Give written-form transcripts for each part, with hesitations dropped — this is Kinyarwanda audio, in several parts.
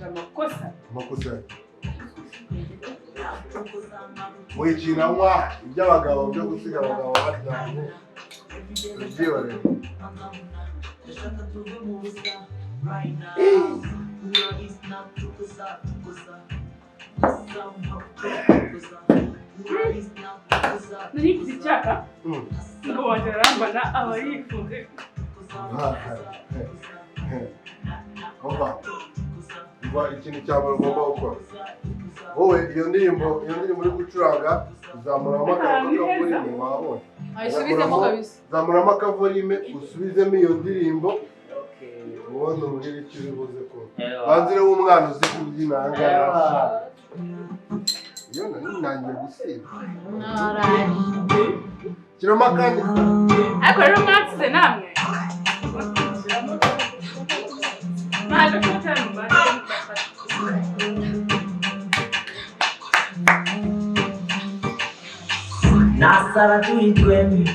Amakosa. Amakosa. Wikina wa iby'abagabo byo gusiga abagabo baryamye. Ubyibare. Nari mfite icyaka. Ngo wanjye arambana aba yifunze. Umva. Umva ikintu cya mbere ugomba gukora. Wowe iyo ndirimbo uri gucuranga uzamuramo akavolume wabonye. Ayisubizemo kabisa. Zamuramo akavolume usubizemo iyo ndirimbo. Ubundi umbwire icyo uri buze ko. Banzire w'umwana uzi kubyina aha ngaha. Iyo nari nangiye gusiba. Kiramo akandi. Ariko rero mwatsize namwe. Naje kucyana umubare. Nasara tuitwembi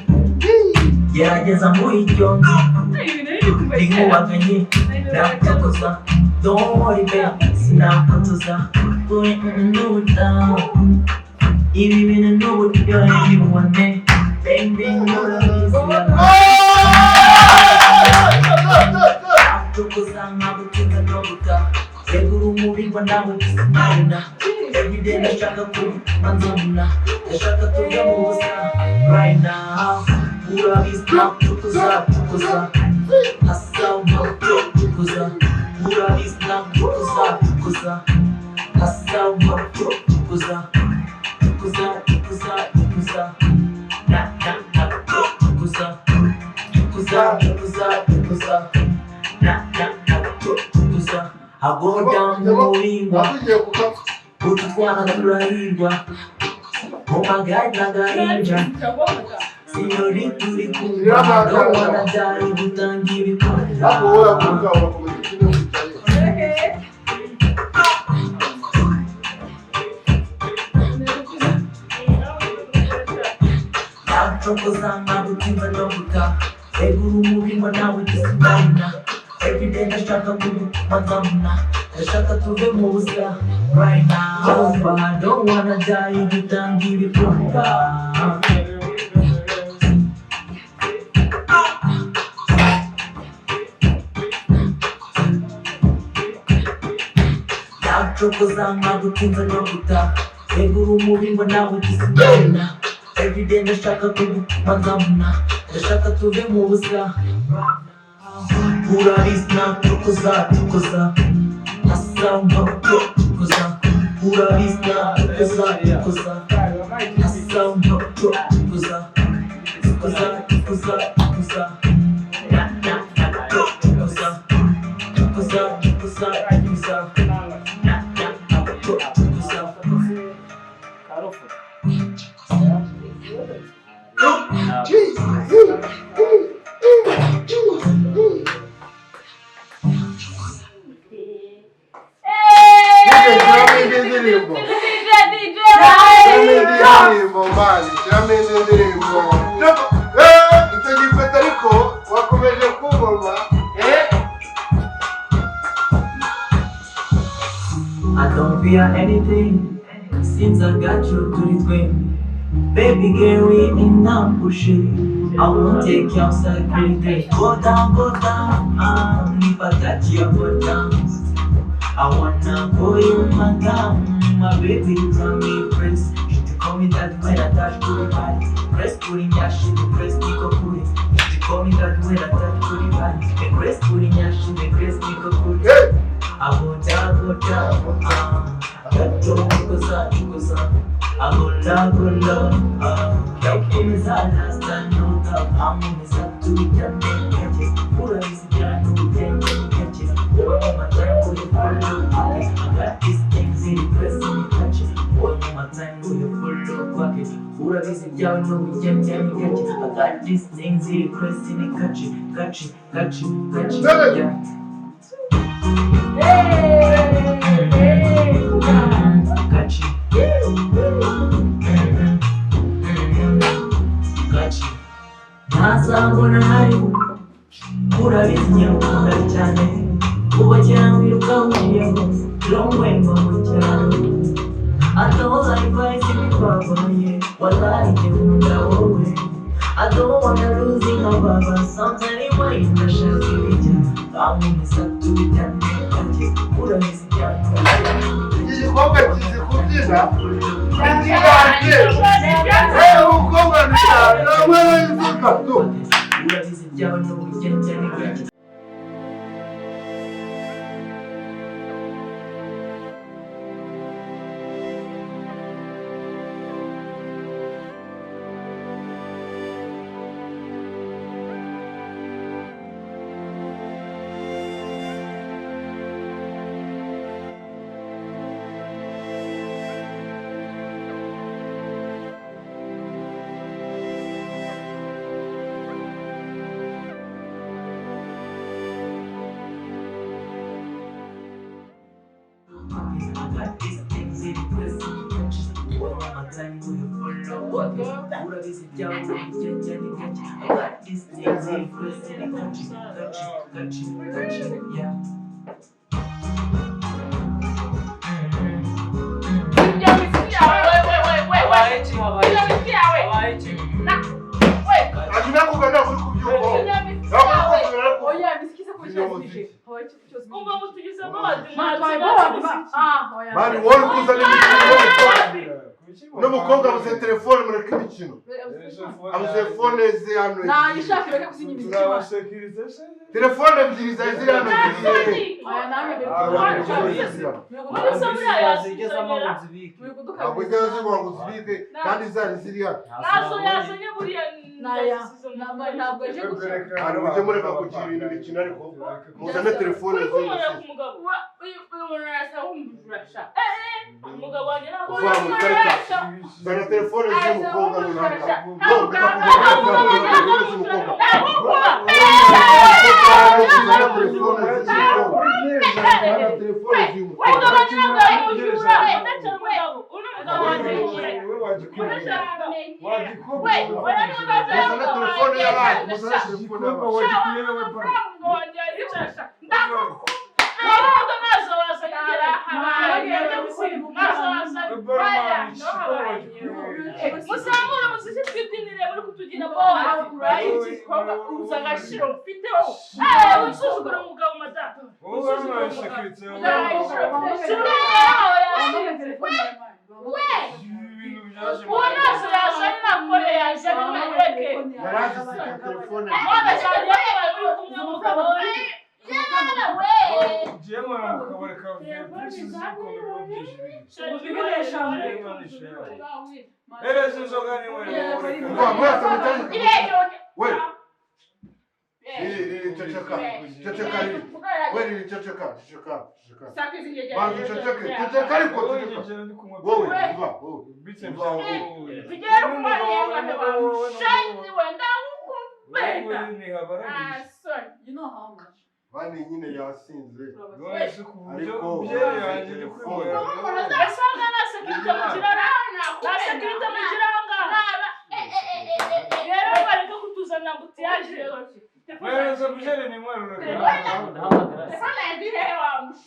gerageza muityombi ndikubaganye ndakutokoza don't worry babe sinakutoza kuri nubuta ibi bintu n'uburyohe bibone baby murabizi tukoza nkagutinza ndobuta yegura umubiri nawe tusinabona everyday ndashaka kuba nzabona ndashaka tuve mu busa right now urabizi tukuza tukuza hasa tukuza urabizi tukuza tukuza hasa tukuza tukuza tukuza tukuza na na na tukuza tukuza tukuza tukuza na na na tukuza I go down mu utu twana turahirwa mu magare n'agahinja sinyorita uri kumva don't wanna die gutanga ibikorwa nacokoza nkagutinza ndobuta egura umubiri nawe tusinabona everyday ndashaka kuba nzabona ndashaka tuve mu busa right now but I don't wanna die gutanga ibikorwa nacokoza nkagutinza ndobuta egura umubiri nawe tusinabona Everyday ndashaka kugutuma nzamuna, ndashaka tuve mu busa. Urabizi natukoza tukoza, asa nka tukoza. Urabizi natukoza tukoza, asa nka tukoza, tukoza tukoza tukoza, na na na tukoza, tukoza tukoza tukoza, na na na tukoza. Shyiramo indi ndirimbo. Shyiramo indi ndirimbo, man. Shyiramo indi ndirimbo. Icyo gipeta ariko wakomeje kungoma. I don't fear anything since I got you to the twin. Baby girl, we in now push it. I won't take you outside every day. Go down. If I touch you, go down. I wanna go you my down. My baby, tell me press. She call me that when I touch to the body. Press putting ya shit, press Nico Kuri. She call me that when I touch to the body. The press putting ya shit, the press Nico Kuri. I go down, go down, tukoza, tukoza. I go down, go down, ndakomeza last no doubt. Amumeza tubijyane gake, urabizi byane ubugenge ni gake. Wowe mu matime uri follow pocket. I got these things in the press in the touch. Wowe mu matime uri follow pocket. Urabizi byawe n'ubugenge ni gake. I got these things in the press in the catch, catch, catch, catch, yeah. Catch. Catch. Ntazabona nari urabizi nyakunda cyane kuba cyangwa wiruka wiriyeho longwe mba mu cyaro I don't like fighting ibibabaye wallahi njye nkunda wowe. I don't wanna lose nka baba. Sometimes anyway ndashaka ibijya bamumeza tubijyane gake, urabizi cyane. Iki gikombe kizi kubyina. Inshuti yanjye. Umukobwa ni cyane. Ntabwo inzoka tu. Urabizi byawe n'ubugenge ni gake. I got these things in the press in the catch. All my time with you follow pocket. Urabizi byawe n'ubugenge ni gake. I got these things in the press in the catch, catch, catch, catch, yeah. Ati nakuga ntabwo uri kubyumva. Ntabwo uri kubyumva ariko. Oya, misikize ko cyazimije. Oya, cyose. Umva mutugize amazi. Man, wowe uri kuzana imikino. N'umukobwa abuze telefone, mureke imikino. Abuze phone ze hano. Nayishaka reka kuzinya imiziki. Turabasekirize se. Telefone ebyiri zari ziri hano ziri. Oya, nawe. Ntabwo ujya zibura ngo uzibike kandi zari ziri hano. Nazo yazanye buriya. Naya. Ntabwo aje gutya. Hari ujye mureka kugira ibintu bikina ariko muzane telefone Uri kunkorera zose. ku mugabo. Uyu muntu arasa nk'umujura sha. Umugabo wanjye ntabwo Uva mu ikarita. Zana telefone z'umukobwa runaka. No, reka telefone z'umukobwa. Zana telefone z'umukobwa. Zana telefone z'umukobwa. Umugabo wanjye ntabwo ari umujura. Udacana umugabo. Uno mugabo wanjye ni umujura. Muzane telefone y'abandi. Muzane telefone y'abandi. Muzamure muziki twibyinire muri kutugira boha uza agashiro mfiteho usuzugura umugabo madamu. Uwo ntacyo yazanye nakore yazanye mureke. Yari afite telefone. None cyane yabaye muri kumwe n'umugabo we. Yewe. Ngiye mu kabari ka byinshi z'ukuntu biba byijimye. Hereza inzoga niwe. Umva mwese muceceke. We. Riri riri ceceka. Ceceka riri. We riri ceceka. Ceceka. Ceceka. Banza uceceke. Ceceka ariko ceceka. Wowe umva wowe. Umva wowe. Tugere ku marenga wamushenzi we ndagukubeta. Ah, sorry. You know how much. Bani nyine yasinze. Ariko Asanga na sekirite mu kirara. Na sekirite mu kiranga. Rero bareke kutuzana ngo utiyaje. Hereza byeri ni mwerure. Telefone yagiye wa mush.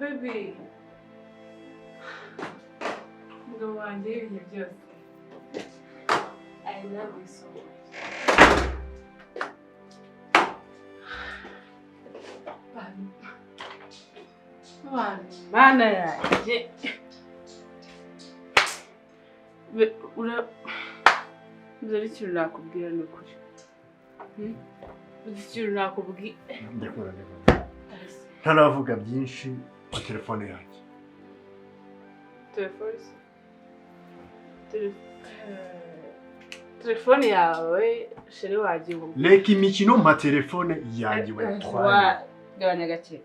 Baby. Umugabo wanjye w'ibihe byose. I love you so much. Bantu, mana yanjye. Uzi ikintu nakubwira ni ukuri. Uzi ikintu nakubwira. Ndakora ndakora. Ntaravuga byinshi ku telefone yanjye. Telefone se? Telefone yawe chéri wagiye ngo Reka imikino mpa telefone yanjye wayitwaye. Gabanya gake.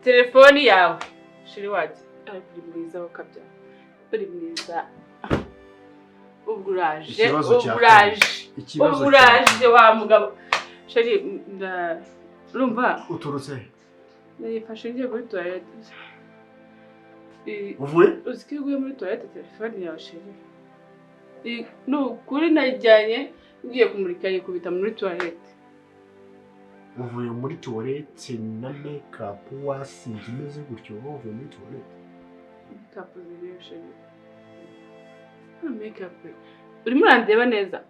Telefone yawe chéri wagiye. Ariko uri mwiza wakabya. Uri mwiza. Ubwo uraje, Ikibazo cya ubwo uraje. Ikibazo Ubwo uraje wa mugabo. Chéri urumva uturutse he? Nayifashe ngiye muri toilette. Uvuye? Uzi ko iyo uguye muri toilette telefone yawe chéri. Ni ukuri najyanye ngiye kumurika yikubita muri toilette. Uvuye muri toilette na make-up wasinze umeze gutyo wowe uvuye muri toilette. Make-up ziriyo chéri. Make-up. Urimo urandeba neza.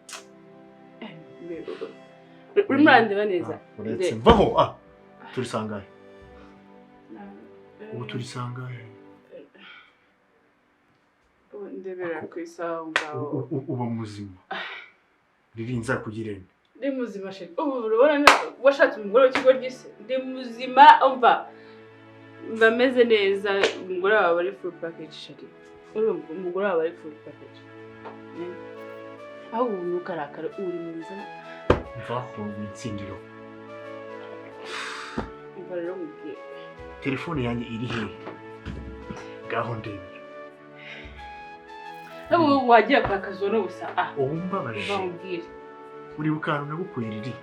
Urimo urandeba neza. Uretse vaho ah turi sangahe? Ubu turi sangahe? Ndebera ku isaha ngaho. Uba muzima. Riri nzakugirene. Ndi muzima chéri. Ubu urabona washatse umugore w'ikigo ry'isi. Ndi muzima umva. Mba meze neza umugore wawe ari full package chéri. Urumva umugore wawe ari full package. Aho ubu ntukarakare uri mwiza. Mvaho witsindiro. Umva rero nkubwire. Telefone yanjye iri hehe? Ngaho ndebera. Ubu wagiye kwakazwa n'ubusa. Ah. Ubu mbabaje. Nkubwire. Uribuka ahantu nagukuye riri?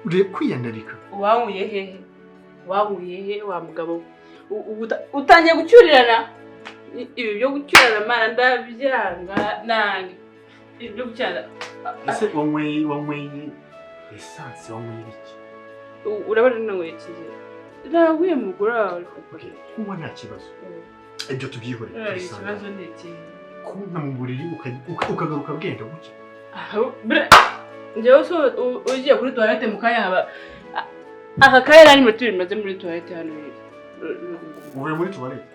Uri kwiyandarika. Wankuye hehe? Wankuye he wa mugabo? Utangiye gucyurirana? Ibi byo gucyurana mana ndabyanga nange. Ibi byo gucyurana. Ese wanyweye essence wanyweye ibiki? Urabona nanyweye iki ngiye? Naguye mugore wawe. Kunywa nta kibazo. Ibyo tubyihorere. Ikibazo ni iki? Kubona mu buriri ukagaruka bwenda guke. Njyewe so ugiye kuri toilette mu kanya haba aka kanya nari muri turi muri toilette hano hirya. Uvuye muri toilette?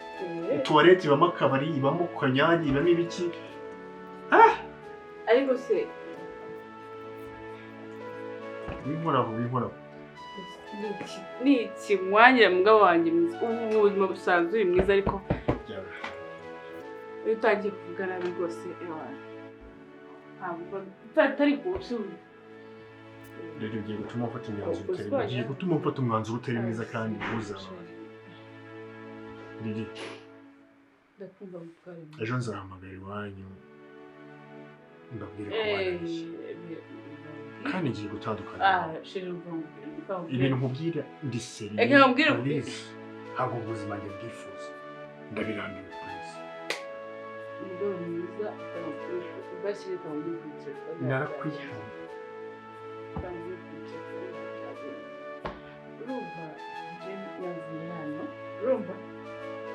Toilette ibamo akabari, ibamo kanyange, ibamo ibiki. Ariko se winkoraho winkoraho. Ni iki mwangira mugabo wanjye mwiza? Ubu buzima busanzwe uri mwiza ariko iyo utangiye kuvuga nabi rwose ewa ntabwo atari kuwusubiza. Rero ugiye gutuma mfata imyanzuro utari, ugiye gutuma mfata umwanzuro utari mwiza kandi ntuzababare. Lili, Ndakumva mutware. Ejo nzahamagara iwanyu mbabwire ko wananiye kandi ngiye gutandukana. Ibintu nkubwira ndi seriye, ntabwo ubuzima njye bwifuza, ndabirambiwe please. Narakwihana. Urumva navuye hano, urumva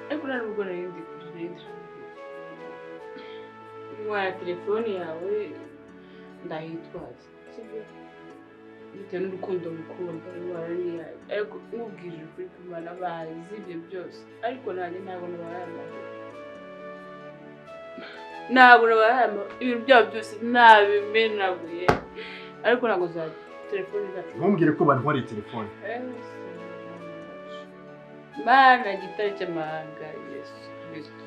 ariko nta nubwo nari ndi kuri ntwara telefone yawe ndayitwaza, sibyo? Bitewe n'urukundo ngukunda, intwara n'iyawe, ariko nkubwije ukuri kw'Imana bazi ibyo byose, ariko nanjye ntabwo nabahaye amahoro, ntabwo nabahaye amahoro, ibintu byabo byose nabimenaguye, ariko ntabwo za telefone zacu. Ntumbwire ko bantwariye telefone. Mana gitare cy'amahanga Yesu Kristo,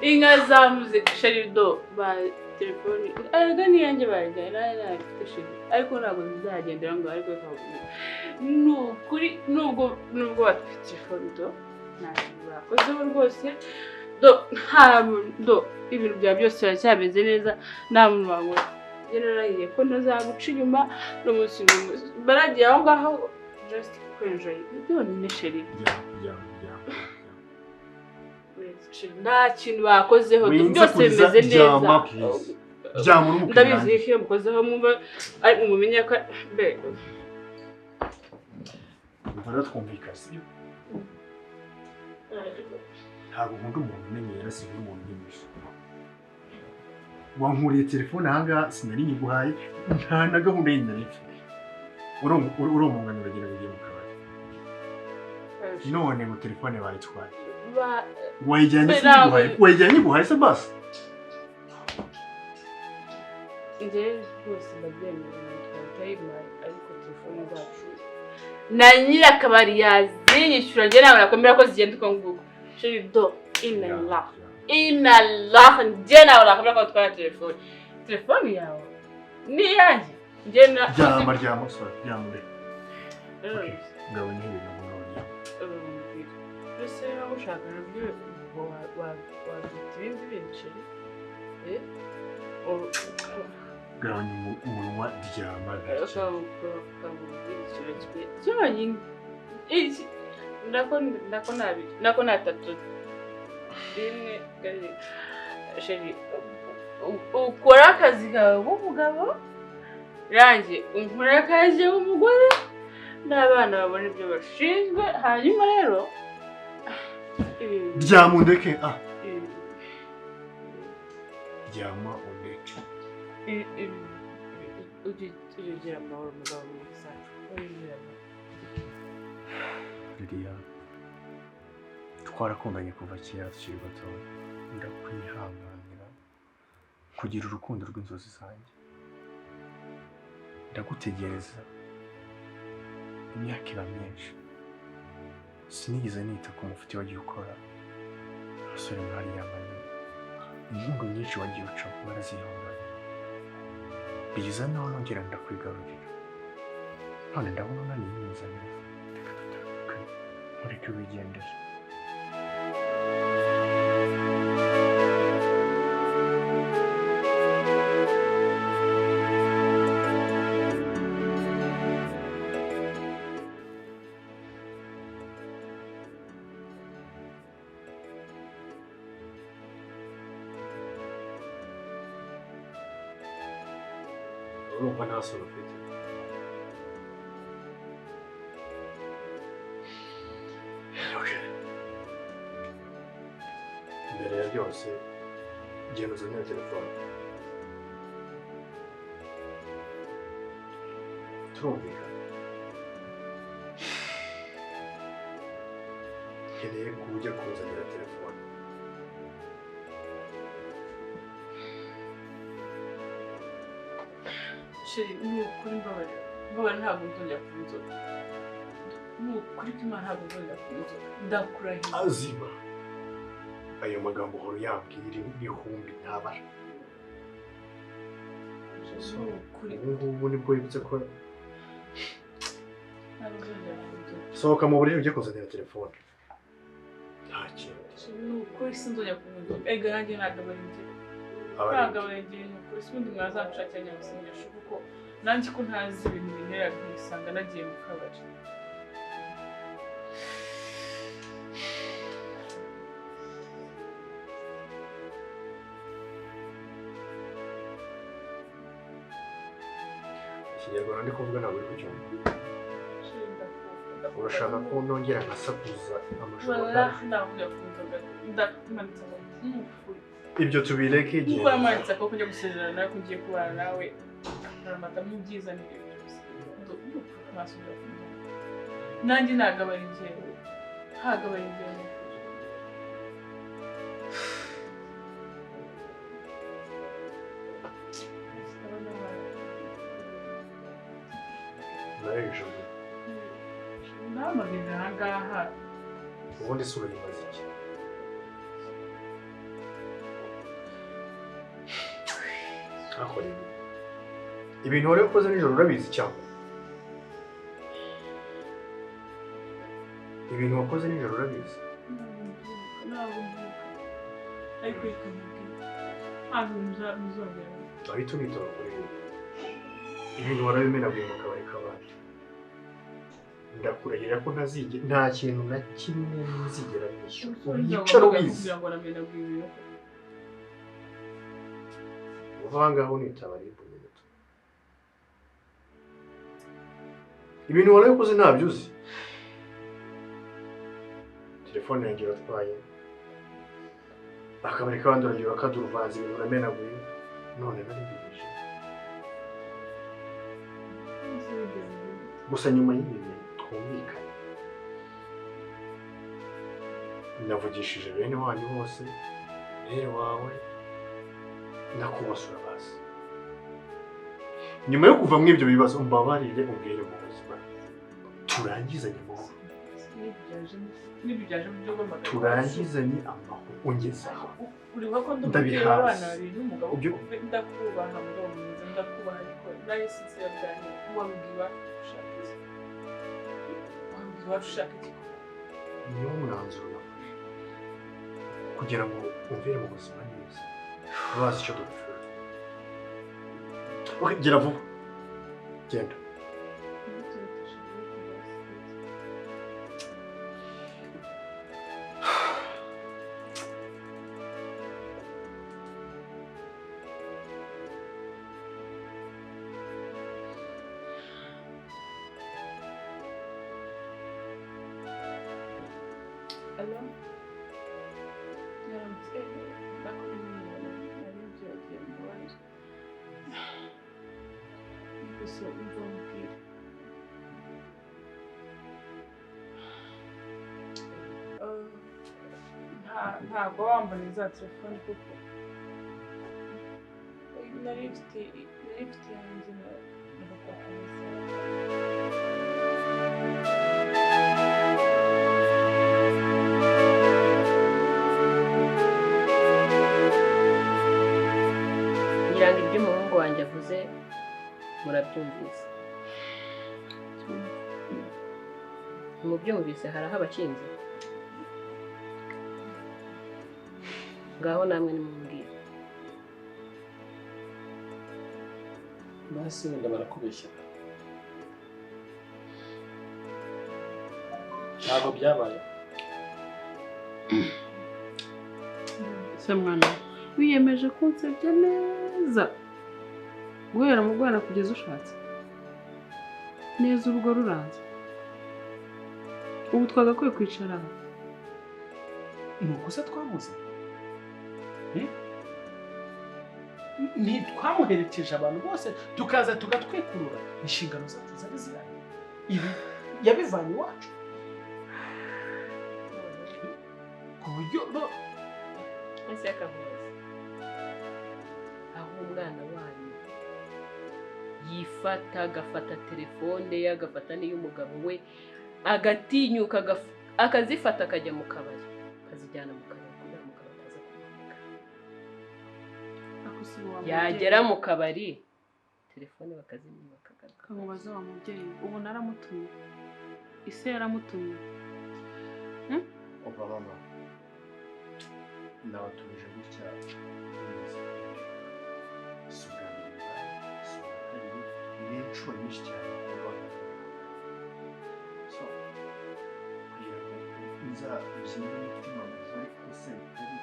inka zamuze sherido ba telefone arega niyanjye barajyanye nawe nafite sheri, ariko ntabwo zizagendera ngo ariko ni ukuri, nubwo bafite telefone do nta kintu bakozeho rwose do, nta do ibintu byawe byose biracyameze neza, nta muntu wabona. Narahiye ko ntazaguca inyuma n'umunsi n'umwe, baragiye aho ngaho just kwenjoy byonyine sheri. Nta kintu bakozeho byose bimeze neza, ndabizi ko iyo mukozeho mwumva ariko mumenye ko twumvikana, sibyo? Ntabwo nkunda umuntu umenyera, sinkunda umuntu unyimisha. Wankuriye telefone ahangaha sinari nyiguhaye, nta na gahunda yindi nari mfite. Urumungana uragenda ugiye mu kabari, none ngo telefone bayitwaye, wayijyanye se nyiguhaye, wayijyanye nyiguhaye se basi. Njye rwose ndabyemera utayimuhaye, ariko telefone zacu na nyirakabari yazinyishyura, njye ntabwo nakwemera ko zigenda uko nguko. Sheri do inallah inallah, njye ntabwo nakwemera ko batwara telefone, telefone yawe ni iyanjye. Njye na ryama ryama sorry ryama ureke. Okay, gabanya ibintu ngo ryama. Mbese niba ushaka nabyo wabyita ibindi bintu sheri. Gabanya umunwa, ryama. Cyonyine nako natatu rimwe sheri, ukora akazi kawe k'umugabo, range unkora akazi k'umugore, n'abana babona ibyo bashinzwe, hanyuma rero ryama undeke, ryama undeke. Ujye ugira amahoro mugabo mwiza, Liliya, twarakundanye kuva kera tukiri batoya, ndakwihanganira kugira urukundo rw'inzozi zanjye, ndagutegereza imyaka iba myinshi, sinigeze nita ku mufuti wagiye ukora, abasore mwariyamanye, inkungu nyinshi wagiye ucamo barazihanganye, bigeza naho nongera ndakwigarurira, none ndabona unaniye neza neza, reka dutandukane, mureke wigendere. Urumva nta sura ufite. Okay. Mbere ya byose genda uzane telefone. Turumvikana. Nkeneye ko ujya kunzanira telefone. Sheri, ni ukuri mbabarira, mbabarira ntabwo nzongera kunywa inzoga, ni ukuri ko Imana ntabwo nzongera kunywa inzoga, ndakurahiye. Azima ayo magambo uhora uyambwira ibihumbi ntabara. Ubu ngubu nibwo wibutse ko Sohoka mu buriri ujye kuzanira telefone. Nta kintu. Ni ukuri sinzongera kunywa inzoga. Erega nanjye ntabwo ari njye. Ntabwo ari njye, ni ukuri si ubundi mwazanshakira nyamusengesho kuko nanjye ko ntazi ibintu bintera nkisanga nagiye mu kabari. Ikinyarwanda ndi kuvuga ntabwo uri kucyumva. Urashaka ko nongera nkasakuza amajoro? Ibyo tubireke igihe. Nkuko namanitse akaboko njya gusezerana nawe ko ngiye kubana nawe, amata mubyizanire byose. Ntasubira kunywa. Nanjye ntabwo ari njyewe. Ntabwo ari njyewe. Narejuru. Ndahamagarira aha ngaha. Ubundi se urayimaze iki? Ntakoreye ibintu wari ukoze nijoro urabizi cyangwa? Ibintu wakoze nijoro urabizi? Ntabwo mbyuka. Ariko reka nkubwire. Ntabwo muzongera. Wahita unitora kuri ibi. Ibintu warabimenaguye mu kabari k'abandi. Ndakuragira ko ntazigera nta kintu na kimwe nzigera nishyura. Uyicara ubizi. Uva aha ngaho unitaba RIB minota. Ibintu warabikoze ntabyo uzi. Telefone yanjye iratwaye. Akabari k'abandi urongera urakaduruvanze ibintu uramenaguye. None naribirije. Gusa nyuma y'ibi bintu twumvikanye. Navugishije bene wanyu bose, bene wawe, nakubasura basi. Nyuma yo kuva muri ibyo bibazo umbabarire umbwire mu buzima. Turangizanye amahoro. Turangizanye amahoro ungezaho. Uribuka ko ndi umubyeyi w'abana babiri n'umugabo ndakubaha mugabo mwiza ndakubaha ariko nayo sinzi byanjye wabibwiye iwacu ushaka iki? Wabibwiye iwacu ushaka iki? Niwo mwanzuro nafashe kugira ngo umvire mu buzima neza bazi icyo dupfura. Okay, gera vuba genda. Hello? Yaramutse ndakora nari byagiye mubanje. Gusa umva mubwire. Ntabwo wambona za telefone kuko nari mfite yanjye na papa Kalisa. Ngira ngo ibyo umuhungu wanjye avuze murabyumvise. Mubyumvise hari aho abakinze? Ngaho namwe nimumbwire. Basi wenda barakubeshya. Ntabwo byabaye. Se mwana wiyemeje kunsebya neza guhera mu bwana kugeza ushatse neza urugo ruranze ubu twagakwiye kwicara aho. Ni ukosa twamuze ntitwamuherekeje abantu bose tukaza tugatwikurura inshingano zacu zari ziranye ibi yabivanye iwacu ku buryo ese akamubaza aho umwana wanyu yifata agafata telefone ye agafata n'iy'umugabo we agatinyuka akazifata akajya mu kabari akazijyana mu kabari kugira ngo umugabo ataza kumuhamagara. Yagera mu kabari telefone bakazimya bakagaruka. Kamubaza wa mubyeyi ubu naramutumye Ise yaramutumye. Umva mama, nabatumije gutya bimeze. Si ubwa mbere bibaye, si ubwa kabiri, ni inshuro nyinshi cyane bibaye. So kugira ngo nzabyime umutima mwiza, ariko se bitari,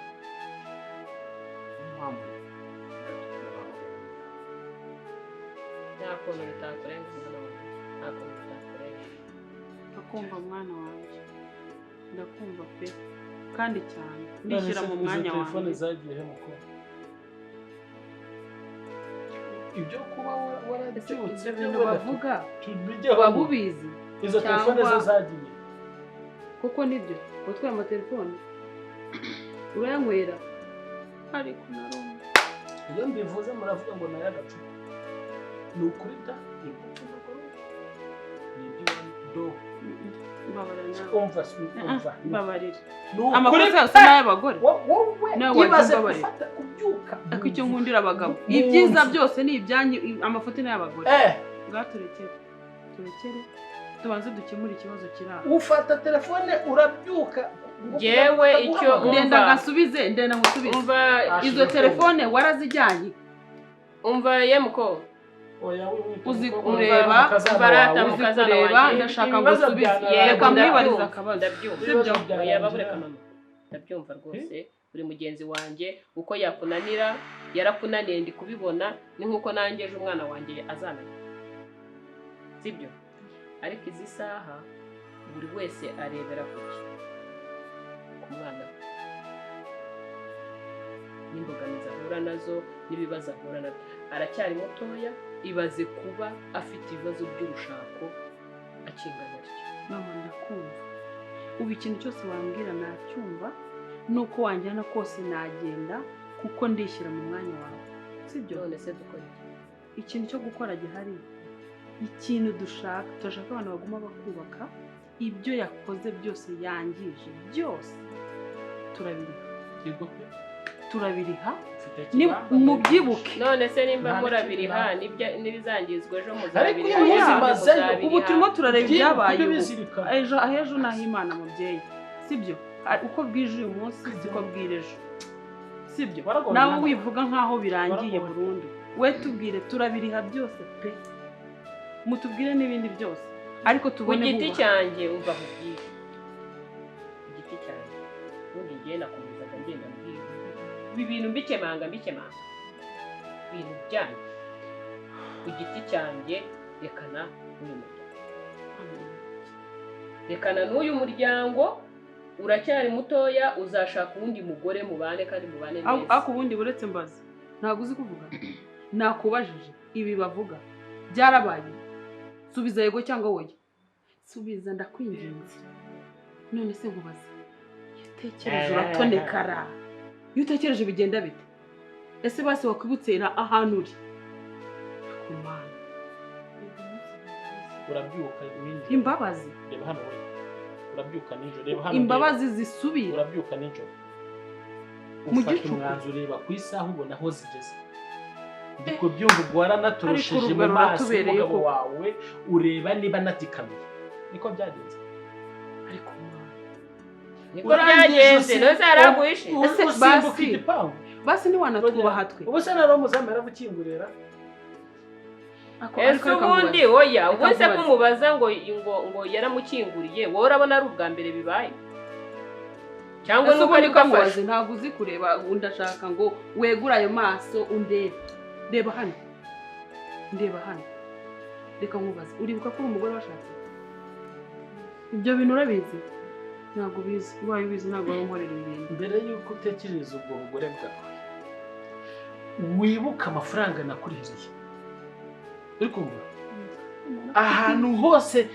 niyo mpamvu ndabahamagara. Nta kuntu bitakurenga, umwana wanjye, nta kuntu bitakurenga. Ndakumva mwana wanjye, ndakumva pe, kandi cyane ndishyira mu Izo mwanya telefone wanjye. zagiye he muko? Ibyo kuba warabyutse Ibyo bintu bavuga tubijyeho. waba ubizi? Izo telefone zo cyangwa- zagiye. Kuko nibyo utwaye amatelefone urayanywera, ariko narumva. Iyo mbivuze muravuga ngo nayo agacupa. Ni ukuri da, iby'umugore ni iby'iwanyu do. Mbabarira nawe. Umva, umva. Mbabarira. Ni ukuri Amakosa yose pe! ni ay'abagore. Wowe Nawe wajya ibaze umbabarira. gufata kubyuka Ariko icyo nkundira abagabo, mu ibyiza nzu. byose ni ibyanyu, amafuti ni ay'abagore. Eh. Ngaho turekere, turekere, tubanze dukemure ikibazo kiri aho. Ufata telefone urabyuka. Njyewe icyo Ndenda umva. ngasubize, ndenda ngusubize. Umva. Izo telefone warazijyanye? Umva yemuko. Oya, wimwita Uzi umukobwa, kureba, umukazana Mbarata wawe. uzi mukazana kureba, wanjye. ndashaka ngo Ibibazo usubize. byanarangije. Reka mwibarize Ndabyumva, akabazo. ndabyumva. Sibyo? Oya, babureka mama, ndabyumva rwose. Uri mugenzi wanjye, uko yakunanira yarakunaniye, ndi kubibona, ni nk'uko nanjye ejo umwana wanjye azananira, sibyo? Ariko izi saha buri wese arebera ku ki? Ku mwana we n'imbogamizi ahura nazo n'ibibazo ahura nabyo. Aracyari mutoya, ibaze kuba afite ibibazo by'urushako akingana atyo. Mama, ndakumva. Ubu ikintu cyose wambwira nacyumva, nuko wanjyana kose nagenda, kuko ndishyira mu mwanya wawe, sibyo? None se dukora iki? Ikintu cyo gukora gihari, ikintu dushaka, turashaka abantu baguma bakubaka. Ibyo yakoze byose, yangije byose, turabiriha. Yego pe. Turabiriha. Mfite Ni ikibamba. mubyibuke. None se nimba Nta murabiriha, n'ikindi. n'ibizangizwa ejo Ariko muzabiriha, uyu munsi ibindi mazeyo. muzabiriha. Ubu turimo turareba ibyabaye Ujye ubu. ubizirikana. Ejo ahejo naho Imana, mubyeyi, sibyo? Uko bwije uyu munsi siko bwira ejo, sibyo? Waragowe Nawe mwana. wivuga nkaho birangiye Waragowe. burundu. We tubwire, turabiriha byose pe, mutubwire n'ibindi byose, ariko Ku tubone giti vuba. cyanjye, umva nkubwire, ku giti cyanjye ubundi ngiye nakomezaga ngenda mbwira ibi bintu, mbikemanga, mbikemanga ibintu byanyu. Ku giti cyanjye, rekana n'uyu muryango, rekana n'uyu muryango. Uracyari mutoya, uzashaka uwundi mugore mubane kandi mubane neza. Ariko ubundi buretse mbaze, ntabwo uzi kuvuga? Nakubajije, ibi bavuga byarabaye? Subiza yego cyangwa oya. Subiza, ndakwinginze. None se nkubaze, iyo utekereje uratonekara? Iyo utekereje bigenda bite? Ese basi wakwibutse ahantu uri ku Mana? Urabyuka nijoro. Imbabazi. Reba hano we, urabyuka nijoro, reba hano. Imbabazi Reba. zisubira. Urabyuka nijoro, Mu ufata gicuku. umwanzuro, ureba ku isaha, ubona aho zigeze. Ndi kubyumva, ubwo waranatorosheje Ariko mu urubwa maso ruratubereye y'umugabo koko. wawe, ureba niba natikamiye. Niko byagenze. Ariko Mana. Niko Urangije byagenze. None se yaraguhishe? Ese usimbuka basi- igipangu. Basi ntiwanatwubaha twe? Ubu se nari umuzamu yaragukingurira? Ese Ariko reka ubundi nkubaze. oya, Reka ubundi se nkubaze. kumubaza ngo yaramukinguriye, wowe urabona ari ubwa mbere bibaye cyangwa Ese nuko ubundi ariko ko nkubaze, afashe? ntabwo uzi kureba? Ndashaka ngo wegure ayo maso undebe. Reba hano, ndeba hano. Reka nkubaze, uribuka ko uri umugore washatse? Ibyo bintu urabizi? Ntabwo ubizi. Ubaye ubizi ntabwo waba unkorera ibi bintu. Mbere y'uko utekereza ubwo bugore bwawe, wibuke amafaranga nakurihiriye. Uri kumva? Ahantu hose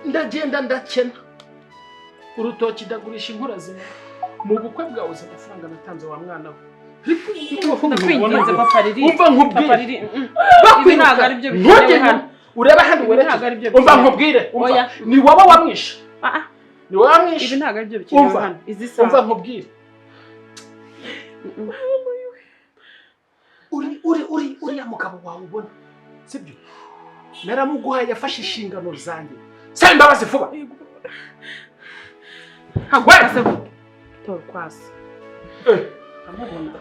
ndagenda, ndakena, urutoki ndagurisha, inkura zimwe mu bukwe bwawe. Uzi amafaranga natanze, wa mwana we? Ndakwinginze, papa riri. Umva nkubwire. Papa riri, Ibi ntabwo ari byo bikenewe Ntugende hano. urebe hano Ibi werekeye. ntabwo ari byo Umva bikenewe. nkubwire, umva. Oya. Ni wowe wamwishe. Ah, ah. Ni wowe wamwishe. Ibi ntabwo ari byo bikenewe Umva. hano izi saha. Umva nkubwire. Uri uriya mugabo wawe ubona, sibyo? Naramuguhaye, yafashe inshingano zanjye. Saba imbabazi vuba. Haguruka se vuba. Tora ukwasi. Amubona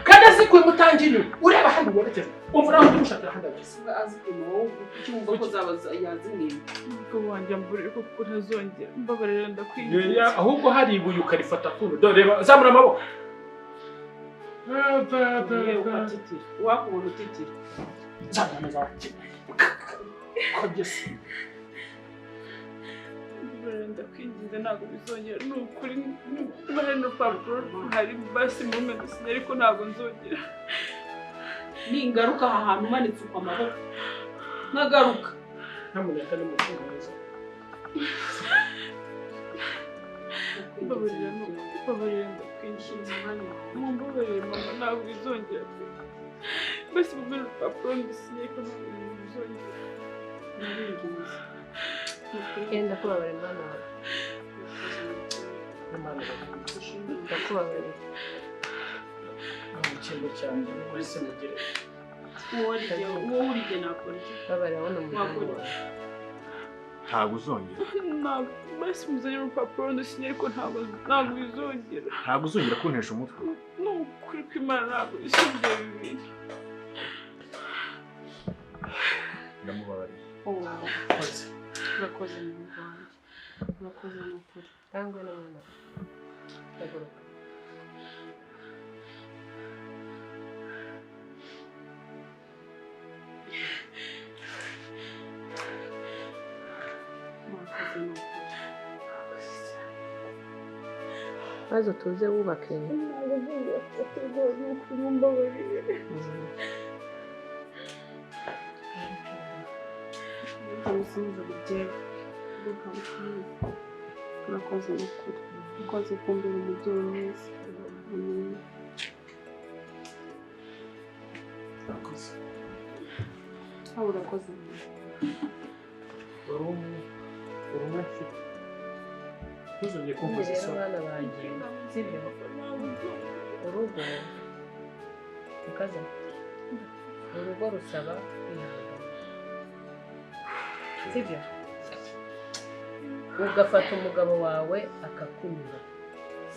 kandi azikuye mutangira inyuma, ureba hano werekeza, umva nawe undi mushakira ahandi ageze. Azikuma wowe, kuki wumva ko zaba yazimwima? Umugabo wanjye amburire kuko ntazongera, mbabarira, ndakwinginze. Ya, ahubwo hari ibuye ukarifata kuno. Dore reba, zamura amaboko. Yewe, ukatitira wakubona utitira. Zamura amaboko kogese. Mbabarira, ndakwinginze, ntabwo bizongera, ni ukuri. Niba hari n'urupapuro ruhari, basi mumpe dusinye, ariko ntabwo nzongera. Ningaruka aha hantu umanitse uko amaboko, nkagaruka. Nyamuneka nimucunge neza. Mbabarira, ni ukuri, mbabarira, ndakwinginze, mumbabarire mama, ntabwo bizongera pe. Basi mumpe urupapuro ndusinye, ariko ntabwo bizongera. Ndabinginze. Genda, kubabarira mwana wawe. Imana iraguha. Ndakubabarira. Mu cyimbo cyanjye muri se mugire. Wowe uri nakora iki? Babarira wowe n'umudamu Wakora wawe. Ntabwo uzongera. Ntabwo, basi muzanye urupapuro ndusinye, ariko ntabwo bizongera. Ntabwo uzongera kuntesha umutwe. Ni ukuri kw'Imana, ntabwo bizongera ibi bintu. Ndamubabariye. Koze. Urakoze muhungu wanjye, urakoze ni ukuri. Cyangwa n'umwana wawe. Haguruka. Murakoze ni ukuri. Maze utuze wubake. Ntabwo nzongera gufata rwose, ni ukuri, mumbabarire. Nkamusubiza mubyeyi, nkamusubiza. Urakoze ni ukuri, urakoze kumbera umubyeyi mwiza. Amen. Urakoze. Nawe urakoze. Uri umwe, uri umwe mfite, ntuzongere kumpoza Rero isoni. bana banjye, sibyo? Urugo mukaza, urugo rusaba kwihangana, sibyo? Ugafata umugabo wawe akakunyura.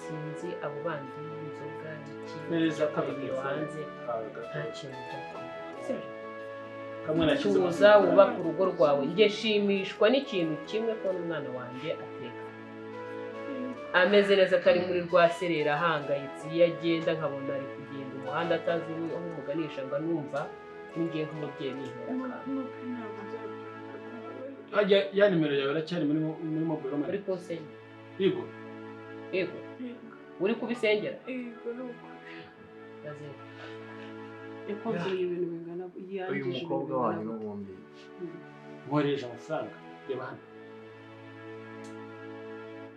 Sinzi abo bandi, inzoga iki Neza. iyo hanze nta kintu byakumara, sibyo? Kamwe nashyize mu Tuza wubake urugo rwawe. Njye shimishwa n'ikintu kimwe, kubona umwana wanjye ateka ameze neza, atari muri rwa serera ahangayitse. Iyo agenda nkabona ari kugenda umuhanda atazi aho umuganisha, ngo numva ningiye nk'umubyeyi bintera akantu. Ni ukuri, ntabwo nzabyumva. Hajya ya nimero yawe iracyari muri mobile money? Uri kunsengera? Yego. Yego, uri kubisengera? Yego, ni ukuri. Ndazenga. Yakoze ibintu bingana Uyu yangije ibintu mukobwa bingana wanyu gute? n'ubundi Nkohereje amafaranga, reba hano.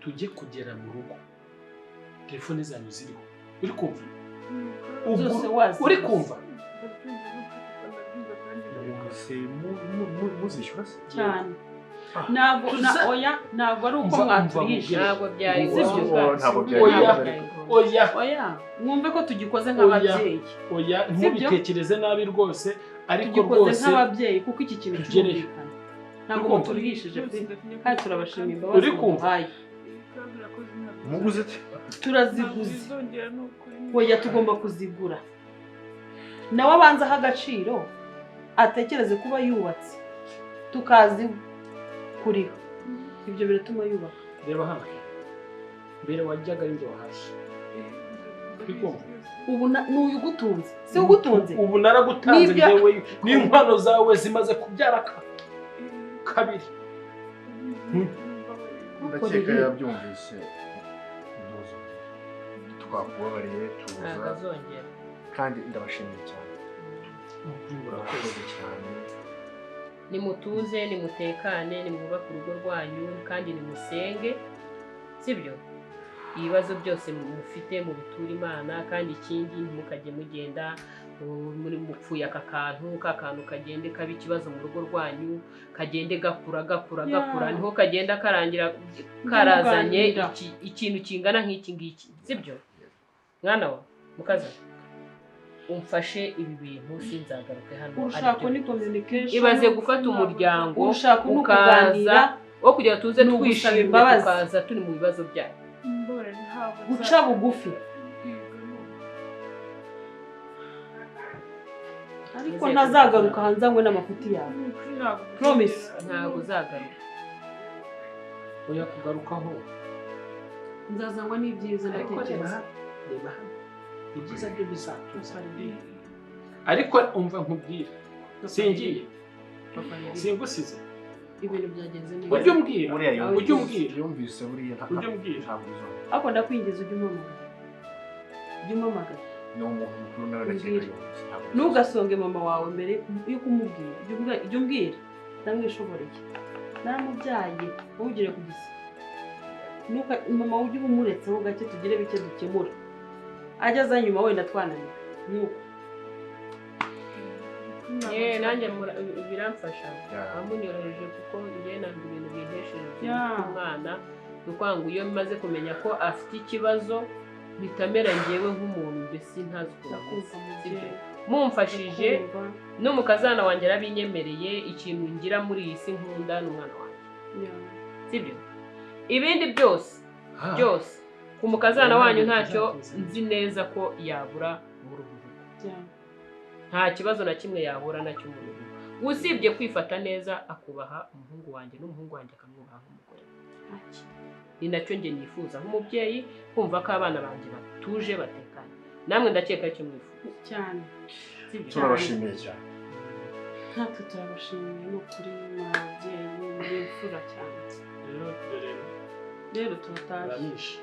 Tujye kugera mu rugo telefone zanyu ziriho, uri kumva? Zose wazi. Uri kumva? Ndabyumva, ni ukuri, ndabyumva kandi ndabikora. Se muzishyura se? Cyane. Ntabwo oya, ntabwo ari uko Umva, umva, mwaturisha. Ntabwo byari Sibyo. ngombwa. Ntabwo byari Oya. ngombwa ariko. Oya. Oya, mwumve ko tugikoze nk'ababyeyi. Oya. Sibyo? Ntubitekereze nabi rwose, ariko Tugikoze rwose nk'ababyeyi kuko iki kintu tugereyo. cyumvikana, ntabwo Uri kumva? muturihishije pe, Rwose ndatinye kandi turabashima imbabazi Uri kumva? muduhaye. Kandi urakoze, ntabwo Muguze ute? ntabwo Turaziguze. bizongera, ni ukuri. Oya, tugomba kuzigura. Nawe abanza aha agaciro, atekereze kuba yubatse tukazi kuriha, ibyo biratuma yubaka. Reba hano, mbere wajyaga ari njye wahashye. Uri kumva? Ubu ni uyu ugutunze, si ugutunze? Ubu naragutanze. Njyewe n'inkwano zawe zimaze kubyara kabiri. Ndakeka yabyumvise. Ntuzongere, twakubabariye. Ntabwo Tuza. azongera. Kandi ndabashimiye cyane. Urakoze. Murakoze cyane. Nimutuze, nimutekane, nimwubake urugo rwanyu kandi nimusenge, sibyo? Ibibazo byose mufite mubiture Imana. Kandi ikindi, ntimukajye mugenda muri mupfuye aka kantu, ka kantu kagende kaba ikibazo mu rugo rwanyu, kagende gakura gakura gakura, niho kagenda karangira karazanye Muganira. ikintu kingana nk'iki ngiki, sibyo? Mwana wa mukaza, umfashe ibi bintu sinzagaruke hano Urushako aribyo ni communication. Ibaze gufata umuryango Urushako ni ukaza ukuganira. Wo kugira tuze Ni ugusaba twishimye imbabazi. tukaza turi mu bibazo byayo. Mbabarira, ntabwo Guca bugufi. Ariko ntazagaruka hanze ngo n'amafuti yawe. Promise. Ntabwo uzagaruka. Oya, kugarukaho. Nzazangwa n'ibyiza Ariko reba ndatekereza. hano, reba hano, ibyiza byo bizatuza, ariko umva nkubwire, singiye, singusize. Ibintu byagenze neza. Ujye umbwira. Buriya yumvise. Ujye umbwira. Yumvise buriya Ujye umbwira. Ntabwo bizongera. Ariko ndakwingiza ujye umpamagara. Ujye umpamagara. Ni umuntu mukuru nawe, ndakeka Umbwire. yumvise. Ntabwo bizongera. Ntugasonge mama wawe mbere yo kumubwira. Ujye umbwira. Ndamwishoboreye. Naramubyaye. Ntugire ku gisa. Mama ujye uba umuretseho gake tugire bike dukemura. Ajya aza nyuma wenda twananiwe. Nuko. Ye, nanjye biramfasha. Yeah. Amunyoroheje kuko njye ntabwo ibintu bintesheje umwana. Ni ukuvuga ngo iyo maze kumenya ko afite ikibazo, mpita mera njyewe nk'umuntu mbese ntazi ukuntu Ndakumva ameze. mubyeyi. Sibyo? Mumfashije Ndakumva. n'umukazana wanjye arabinyemereye. Ikintu ngira muri iyi si nkunda ni umwana wanjye. Sibyo? Ibindi byose byose ku mukazana wanyu ntacyo nzi neza ko yabura muri uru rugo. Nta kibazo na kimwe yahura nacyo mu rugo, usibye kwifata neza, akubaha umuhungu wanjye n'umuhungu wanjye akamwubaha nk'umugore. Ni nacyo njye nifuza nk'umubyeyi, kumva ko abana banjye batuje, batekanye. Namwe ndakeka icyo mwifuza. Cyane. Sibyo? Turabashimiye cyane. Natwe turabashimiye, ni ukuri muri ababyeyi, muri imfura cyane. Rero dore Rero turatashye. uramishe.